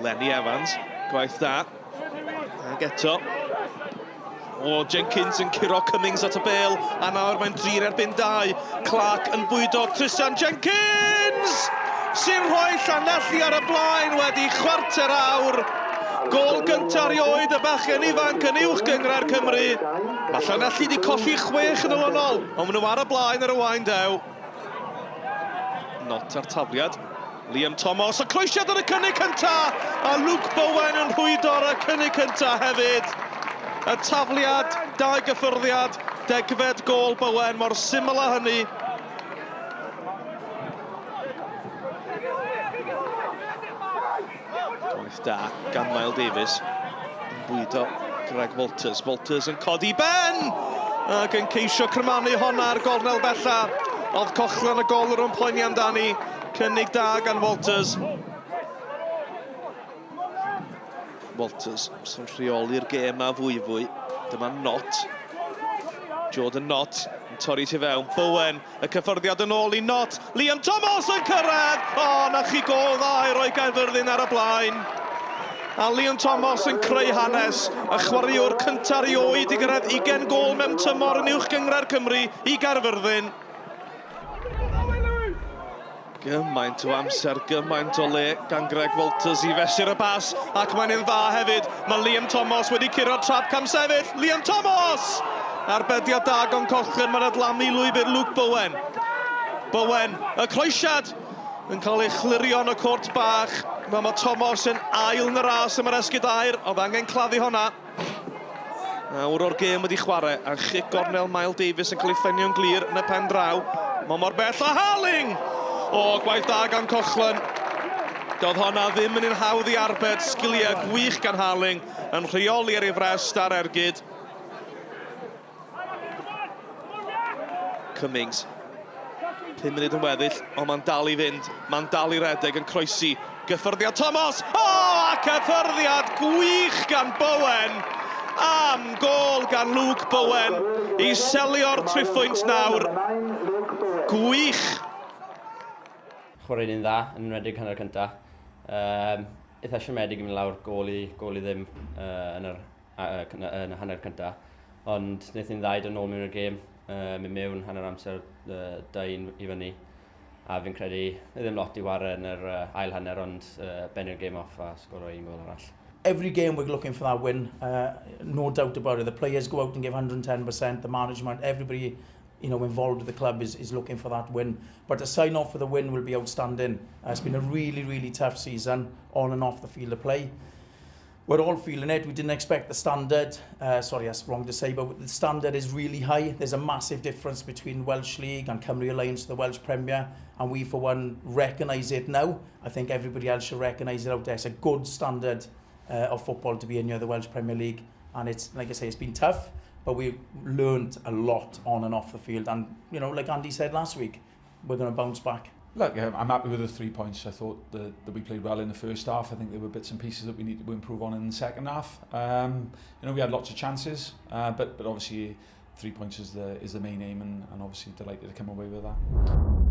Lenny Evans, gwaith da. Ac eto, o, Jenkins yn curo Cummings at y bel, a nawr mae'n drir erbyn dau. Clark yn bwydo Tristan Jenkins! Sy'n rhoi Llanelli ar y blaen wedi chwarter awr. Gôl gyntaf erioed y bachgen ifanc yn uwch gynghrair Cymru. Mae Llanelli wedi colli chwech yn olynol, ond maen nhw ar y blaen ar y wain dew. Not ar tafliad. Liam Thomas, y croesiad ar y cynnig cynta, a Luke Bowen yn rhwydo ar y cynnig cynta hefyd. Y tafliad, dau gyffyrddiad, degfed gôl Bowen, mor syml â hynny. Gwaith da gan Lyle Davies. Yn bwydo Greg Walters. Walters yn codi ben! Ac yn ceisio crymanu honna ar gornel bella. Oedd Cochlan y golwr yn poeni amdani. Cynnig da gan Walters. Walters sy'n rheoli'r gêm na fwy fwy. Dyma Knott. Jordan Knott yn torri tu fewn. Bowen, y cyffyrddiad yn ôl i Knott. Liam Thomas yn cyrraedd! O, na chi gôl dda i roi Gaerfyrddin ar y blaen. A Liam Thomas yn creu hanes, y chwaraewr cyntaf erioed i gyrraedd 20 gôl mewn tymor yn Uwch Gynghrair Cymru i Gaerfyrddin. Gymaint o amser, gymaint o le gan Greg Walters i fesur y bas, ac mae'n un dda hefyd. Mae Liam Thomas wedi curo'r trap camsefyll. Liam Thomas! Arbediad da gan Cochran, mae'n adlamu lwybr Luke Bowen. Bowen, y croesiad yn cael ei chlirio yn y cwrt bach. Mae Thomas yn ail yn y ras am yr esgid aur, oedd angen claddu honna. Awr o'r gêm wedi chwarae, a chic gornel Mael Davies yn cael ei ffenio'n glir yn y pen draw. Mae mor bell a Harling! O, gwaith da gan Cochlan. Doedd honna ddim yn un hawdd i arbed, sgiliau gwych gan Harling yn rheoli ar ei frest a'r ergyd. Cummings. 5 munud yn weddill, ond mae'n dal i fynd. Mae'n dal i redeg yn croesi. Gyffyrddiad Thomas! O, oh, a cyffyrddiad gwych gan Bowen! Am gôl gan Luke Bowen i selio'r triphwynt nawr. Gwych! Chwarae'n un dda, yn enwedig hanner cynta. Um, eitha siomedig i mynd lawr gôl i, gôl i ddim uh, yn yr yn y hanner cynta. Ond wnaethon ni'n dda i dod nôl mewn i'r gêm, uh, mynd mewn hanner amser uh, 2-1 i fyny. A fi'n credu ddim lot i ware yn yr uh, ail hanner, ond uh, bennu'r gêm off a sgoro un gôl arall. Every game we're looking for that win, no doubt about it. The players go out and give 110%, the management, everybody you know, involved with the club is, is looking for that win. But to sign off for the win will be outstanding. It's been a really, really tough season on and off the field of play. We're all feeling it. We didn't expect the standard. Sorry, that's wrong to say, but the standard is really high. There's a massive difference between Welsh League and Cymru Alliance, the Welsh Premier, and we, for one, recognise it now. I think everybody else should recognise it out there. It's a good standard of football to be in here, the Welsh Premier League, and it's, like I say, it's been tough, but we learned a lot on and off the field, and, you know, like Andy said last week, we're going to bounce back. Look, I'm happy with the 3 points. I thought that we played well in the first half. I think there were bits and pieces that we needed to improve on in the second half. You know, we had lots of chances, but obviously 3 points is the main aim, and obviously delighted to come away with that.